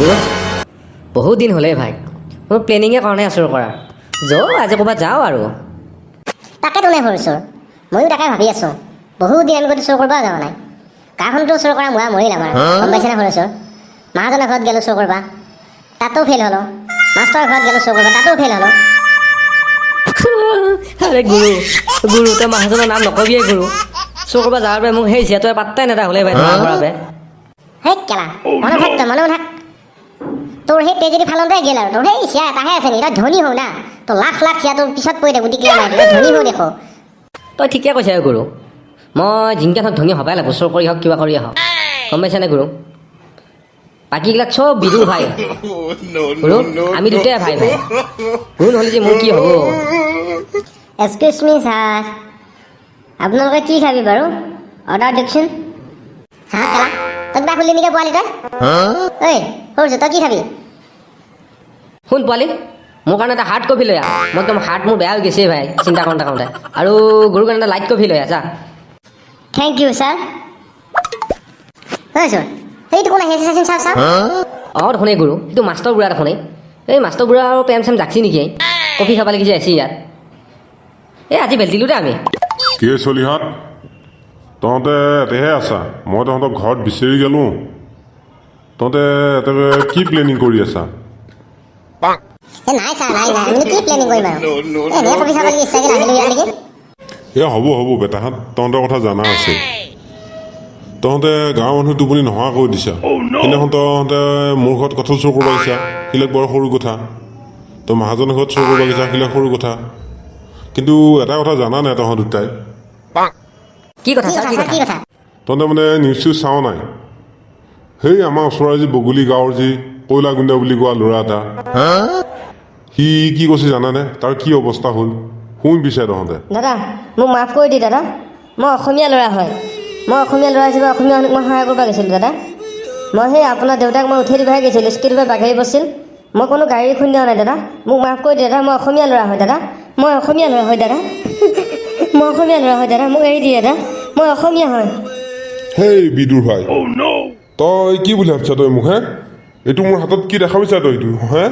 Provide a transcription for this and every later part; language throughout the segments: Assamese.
গুৰু, বহুত দিন হ'লেই ভাই, কোনো প্লেনিঙে কৰা নাই চুৰ কৰা। য' আজি ক'ৰবাত যাওঁ আৰু। তাকেতো নাই সৰু চোৰ, ময়ো তাকে ভাবি আছোঁ। বহুত দিন আমি ক'তো চোৰ কৰিব যোৱা নাই। গাঁওখনতো চোৰ কৰা মোৱা মৰিল আমাৰ, গম পাইছেনে সৰু চোৰ? মহাজনৰ ঘৰত গ'লোঁ চোৰ কৰবা, তাতো ফেইল হ'লোঁ। মাষ্টৰৰ ঘৰত গ'লোঁ চোৰ কৰবা, তাতো ফেইল হ'লোঁ। আৰে গুৰু, গুৰু, তই মানুহজনৰ নাম নকবিয়ে গুৰু। চুৰ কৰিব যোৱাৰ বাবে মোক সেই জীয়াটোৱে পাত্তাই নেদা হ'লে ভাই, তোমাৰ ঘৰৰ বাবে। হেই কেলা, মনে থাক তই, মনে থাক। তোৰ সেই তেজেদি ফালতে গেল আৰু তোৰ সেই চিয়া এটাহে আছে নেকি? তই ধনী হও না, তোৰ লাখ লাখ চিয়া তোৰ পিছত পৰি থাকো টিকলা নাই। তই ধনী হও দেখো। তই ঠিকে কৈছ গুৰু, মই জিংকা হওক ধনী হ'বাই লাগিব, চুৰ কৰি হওক কিবা কৰি হওক, গম পাইছানে গুৰু? বাকীবিলাক চব বিদুৰ ভাই গুৰু, আমি দুটাই ভাই ভাই গুৰু, নহ'লে যে মোৰ কি হ'ব? এক্সকিউজ মি ছাৰ, আপোনালোকে কি খাবি বাৰু? অৰ্ডাৰ দিয়কচোন। হা কেলা, তই কিবা খুলি নেকি পোৱালি তই? ঐ সৰু, তই কি খাবি? শুন পোৱালি, মোৰ কাৰণে এটা হাৰ্ড কফি লৈ আহ। মই একদম হাৰ্ট মোৰ বেয়া হৈ গৈছে ভাই চিন্তা কৰোঁতে কৰোঁতে। আৰু গুৰুৰ কাৰণে এটা লাইট কফি লৈ আহ যা। Thank U sir. ঐ চোৰ, সেইটো কোন আহি আছে চাচোন, চাওঁ চাওঁ। অঁ দেখোন, এই গুৰু, সেইটো মাষ্টৰ বুঢ়া দেখোন। এই মাষ্টৰ বুঢ়া আৰু প্ৰেম চেম জাগছি নেকি? কফি খাব লাগি যে আহিছে ইয়াত। এই আজি বেল দিলোঁ দে আমি। কি চলিহাত, তহঁতে ইয়াতেহে আছা? মই তহঁতক ঘৰত বিচাৰি গ'লো। তহঁতে ইয়াতে কি প্লেনিং কৰি আছা? এই নাই ছাৰ, নাই নাই, আমি কি প্লেনিং কৰিম আৰু? এই এনেই কফি খাব লাগি ইচ্ছা গ'ল, আহিলোঁ ইয়াত নেকি। এ হ'ব হ'ব বেটাহঁত, তহঁতৰ কথা জানা আছে। তহঁতে গাঁৱৰ মানুহ টোপনি নোহোৱা কৰি দিছা। সেইদিনাখন তহঁতে মোৰ ঘৰত কঁঠাল চুৰ কৰিব আহিছা, সেইবিলাক বৰ সৰু কথা। তই মহাজনৰ ঘৰত চুৰ কৰিব গৈছা, সেইবিলাক সৰু কথা। কিন্তু এটা কথা জানা নাই তহঁত দুটাই? কি কথা কি ছাৰ? কথা কি ছাৰ? কথা? কি কথা? তহঁতে মানে নিউজ চিউজ চাওঁ নাই? সেই আমাৰ ওচৰৰে যি বগলী গাঁৱৰ যি কয়লা গুণ্ডা বুলি কোৱা ল'ৰা এটা, সি কি কৈছে জানানে? তাৰ কি অৱস্থা হ'ল শুন পিছে তহঁতে। দাদা, মোক মাফ কৰি দি দাদা। মই অসমীয়া ল'ৰা হয়। মই অসমীয়া ল'ৰা হিচাপে অসমীয়া মানুহক মই সহায় কৰিব গৈছিলোঁ দাদা। মই সেই আপোনাৰ দেউতাক মই উঠাই দিবহে গৈছিলোঁ, স্কুটিৰ পৰা বাগৰি পৰিছিল। মই কোনো গাড়ী খুন্দিওৱা নাই দাদা। মোক মাফ কৰি দি দাদা। মই অসমীয়া ল'ৰা হয় দাদা। মই অসমীয়া ল'ৰা হয় দাদা। মই অসমীয়া ল'ৰা হয় দাদা। মোক এৰি দিয়ে দাদা, মই অসমীয়া হয়। হেই বিদুৰ ভাই, তই কি বুলি ভাবছা তই মোক হে? এইটো মোৰ হাতত কি দেখা পাইছা তই এইটো হে?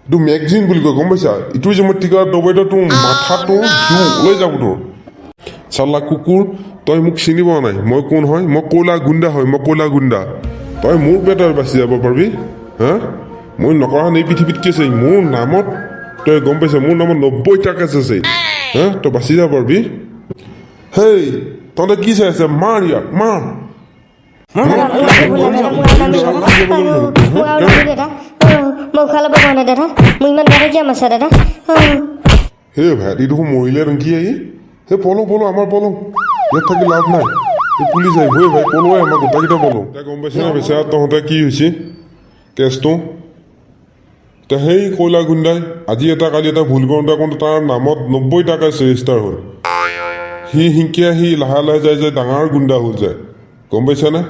এইটো মেগজিন বুলি কয়, গম পাইছা? এইটো যে মই টিকা দবাই তোৰ মাথাটো ঘিউ ওলাই যাব তোৰ। চাল্লা কুকুৰ, তই মোক চিনি পোৱা নাই মই কোন হয়। মই কয়লা গুণ্ডা হয়, মই কয়লা গুণ্ডা। তই মোৰ পেটত বাচি যাব পাৰিবি হা? মই নকৰা এই পৃথিৱীত কি আছে? মোৰ নামত তই গম পাইছা, মোৰ নামত 90টা কেছ আছে হা? তই বাচি যাব পাৰিবি? হেই, তহঁতে কি চাই আছে? মাৰ ইয়াক, মাৰ। দাদা, মোক আৰু নামাৰিবি দাদা। মই উশাহ ল'ব পৰা নাই দাদা। মোক ইমান বেয়াকৈ কিয় মাৰিছা দাদা? হে ভাই, এই দেখোন মৰিলে নেকি আহি? হে পলো পলো, আমাৰ পলো, ইয়াত থাকি লাভ নাই, এই পুলিচ আহিব। হে ভাই, পলোৱাই আমাৰ গোটেইকেইটা পলো। এতিয়া গম পাইছে নে বেচেৰা তহঁতে কি হৈছে কেছটো? এতিয়া সেই কয়লা গুণ্ডাই আজি এটা কালি এটা ভুল কৰোঁতে কৰোঁতে তাৰ নামত 90টা কেছ ৰেজিষ্টাৰ হ'ল। সি সিংকে সি লাহে লাহে যাই যাই ডাঙৰ গুণ্ডা হ'ল যায়, গম পাইছানে?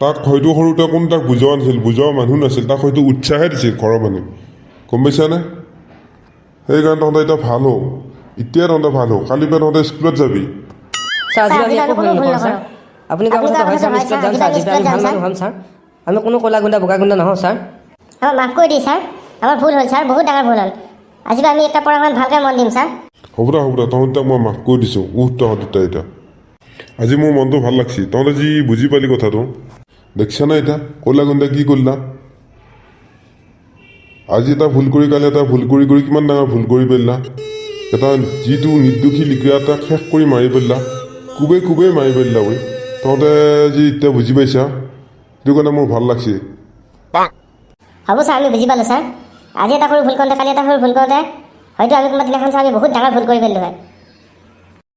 তাক হয়তো সৰুতে কোনো তাক বুজোৱা নাছিল, বুজোৱা মানুহ নাছিল। তাক হয়তো উৎসাহে দিছিল ঘৰৰ মানুহে, গম পাইছানে? সেইকাৰণে তহঁতে এতিয়া ভাল হওঁ, এতিয়া তহঁতে ভাল হওঁ। কালিৰ পৰা তহঁতে স্কুলত যাবি। ছাৰ, আজি ছাৰ, আমি একো কোনো ভুল ভুল নকৰোঁ ছাৰ। নকৰোঁ। আপুনি কোৱা আপুনি কথাটো কোৱা হয় ছাৰ। আমি কথাটো স্কুলত যাম হয়, ছাৰ। আজি পৰা আমি স্কুলত ভাল যাম। মানুহ হ'ম ছাৰ। আমি কোনো ক'লা গুণ্ডা বগা গুণ্ডা নহওঁ ছাৰ। আমাক মাফ কৰি দি ছাৰ। আমাৰ ভুল হ'ল ছাৰ, বহুত ডাঙৰ ভুল হ'ল। আজিৰ পৰা আমি এতিয়া পঢ়া শুনাত ভালকৈ মন দিম ছাৰ। হ'ব দে, হ'ব দে, তহঁত দুটাক মই মাফ কৰি দিছোঁ। উঠ তহঁত দুটা এতিয়া। আজি মোৰ মনটো ভাল লাগছি, তহঁতে যি বুজি পালি কথাটো। দেখছা না এতিয়া কয়লা গুণ্ডা কি কৰিলা? আজি এটা ভুল কৰি কালি এটা ভুল কৰি কৰি কিমান ডাঙৰ ভুল কৰি পেলিলা। এটা যিটো নিৰ্দোষী লিকৰা এটাক শেষ কৰি মাৰি পেলিলা, কোবেই কোবেই মাৰি পেলিলা। ঐ তহঁতে যি এতিয়া বুজি পাইছা, সেইটো কাৰণে মোৰ ভাল লাগছে। হ'ব ছাৰ, আমি বুজি পালোঁ ছাৰ। আজি এটা সৰু ভুল কৰোঁতে, কালি এটা সৰু ভুল কৰোঁতে হয়তো আমি কোনোবা দিনাখন ছাৰ আমি বহুত ডাঙৰ ভুল কৰি পেলিলোঁ হয়।